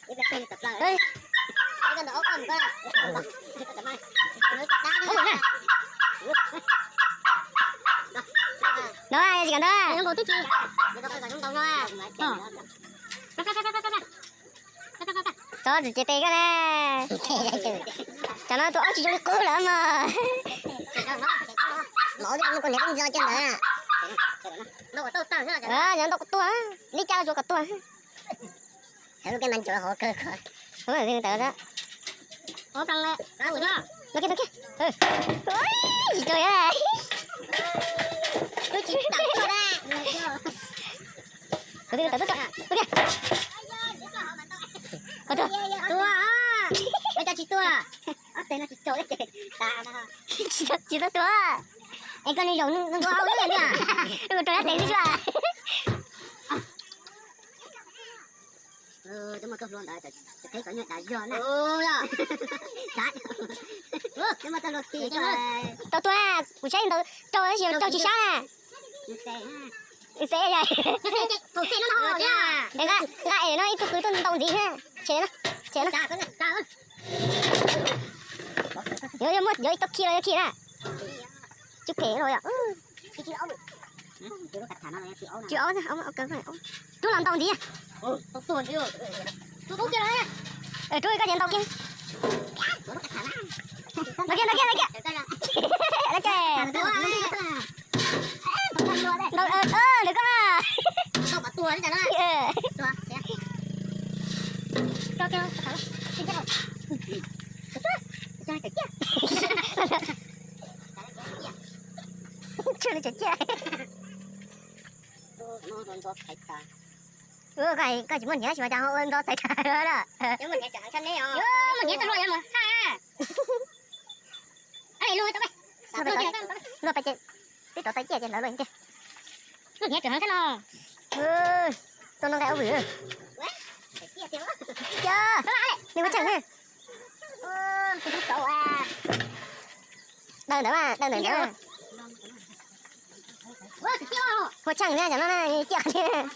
Ntau, tsis kam ntau. Txhob txwm ces tes koj na. Tsam no tus aub tsis zoo li qub lawm mas. Ntau kuv tuag, li cas los tsuav kom tuag. Lub kej mas ntsuav hauv kawg kho. Tsis tau. Kuv twb tau tuaj tso. Ua kiag. Ua tuag. Tuag. Ua cas tsis tuag? Tsis tau, tsis tau tuag. Es koj nws zaum nws nkaus au lawm tiag. Nws rau dab tes xwb tsuas. Tau tuag, kuv saib ntau rau tab sis rau tsis sab na. Xev, nqa es no ib tug qws tuaj ntau ntxiv na. Tshem no, tshem no. Yuav, yuav muab, yuav ib tog khi los yuav khi na. Tsis phem los yom. Tsis ob, rub los ntau ntxiv. Rub koj ces ntau kiag. Ntau kiag, ntau kiag, ntau kiag. Ntau, ntawm koj na. Tshuav li tseem ciaj. Koj tsis muaj niam tab sis mas cas ho ua ntxov xaiv tas lawm. Muaj niam txog luaj yuav mus ha. Luaj pem ces twb rov taw ciaj ces lawv luaj tiag. Luaj niam tseem heev thiab no. Tuaj noj nqaij ua vwm. Nws ua tseem. Daws ntawd mas, daws ntawd ntawd. Ua tseem thiab cov no na, ciaj qhov tiag.